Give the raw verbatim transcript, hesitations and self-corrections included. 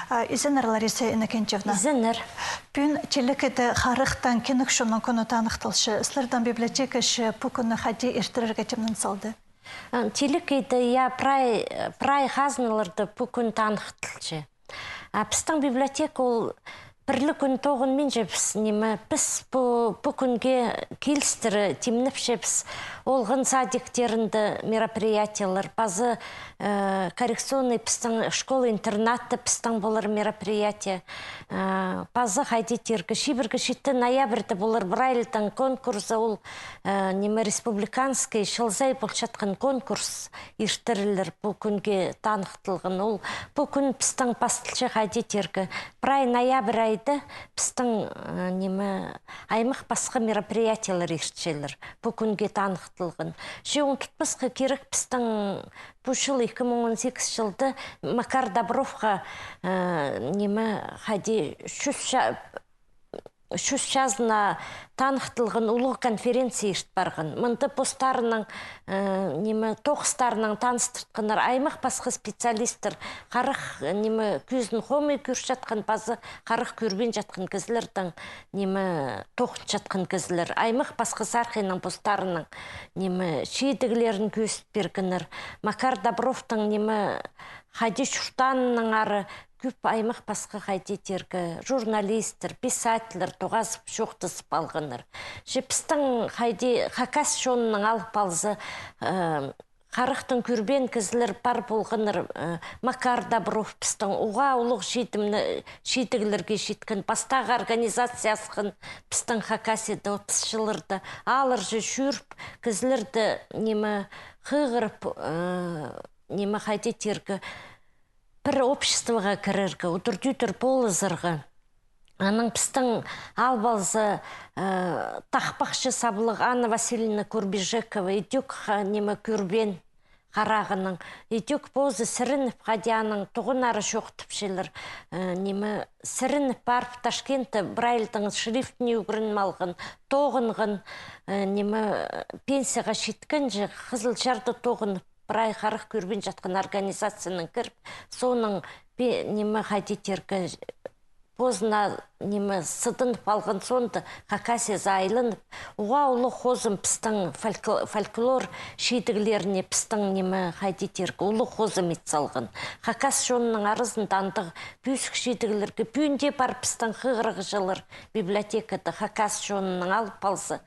А, изеннер, Лариса Иннокентьевна. Изеннер. Пӱӱн телекейде харахтаң кенек чонның кӱні таныхталча. Сірернің библиотекаҷы пу кӱнні хайди иртірерге тимнен салды? А, телекейде, я, прай, прай хазналарда пу кӱн таныхталча. А пістің библиотека ол пір ле кӱн тоғынминча, піс, ниме, піс пу, пу кӱнге килістіре тимнепчебіс. Олған садиктерінде мероприятиелер, пазы, э, коррекционный пістің школа-интернатта пістің полар мероприятие. Э, пазы хайди тирге, чибіргі читі ноябрьда полар Брайльдың конкурсы, ол, э, ниме, республиканский, чыл сай полчатхан конкурс иртірілер пу кӱнге таныхталған. Ол пу кӱн пістің пасталча хайди тирге. Прай ноябрь айда пістің, э, ниме, аймах пасха мероприятиелер иртчелер. Пу кӱнге таныхталған. Че ундутпасха кирек, пістің пу чыл, ікі муң он сигізінҷі чылда Макар Добровха, э, ниме, хайди, чӱс ча-, чӱс чазына таныхталған улуғ конференция ирт парған. Мында постарының, э, ниме, тоғыстарының таныстыртханнар аймах пасха специалисттер, харах, э, ниме, кӧзін хомай кӧрчеткен, пазы харах кӧрбинчеткен кізілернің, ниме, тоғынчатхан кізілер. Аймах пасха сархинның постарының, ниме, чидіглерін кӧзіт пиргеннер. Макар Добровтың, ниме, хайди чуртаанының ары кӧп аймах пасха, хайди тирге, журналисттер, писательлер тоғазып, чоохтазып алғаннар. Че пістің хайди хакас чонының алып алза, э, харахтаң кӧрбеен кізілер пар полғаннар, э, Макар Добров пістің уғаа улуғ чидімні, чидіглерге читкен, пастағы организация асхан пістің Хакасияда отыс чылларда. Алар же чӧріп, кізілерні, ниме, хығырып, э, ниме, хайди тирге, пір обществоға кірерге, удур-тӧдір полызарға. Анаң пістің алып алза, э, тахпахчы саблығ Анна Васильевна Курбижекова, ідӧк, ха, ниме, кӧрбеен харағынаң. Ідӧк позы сіреніп, хайди аның туғаннары чоохтапчалар, э, ниме, сіреніп парып, Ташкентте Брайльдың шрифтіне ӱгреніп алған, тоғынған, э, ниме, пенсияға читкенҷе Хызылчарда тоғынып, прай харах кӧрбинчеткен организациянаң кіріп, соонаң пе-, ниме, хайди тирге, позына, ниме, сыдынып алған соонда Хакасиязар айланып, уғаа улуғ хозым пістің фольк-, фольклор чидіглеріне пістің, ниме, хайди тирге, улуғ хозым ит салған. Хакас чонының аразында андағ пӧзік чидіглерге пӱӱн дее пар пістің хығырығҷылар библиотекада, хакас чонының алып алза.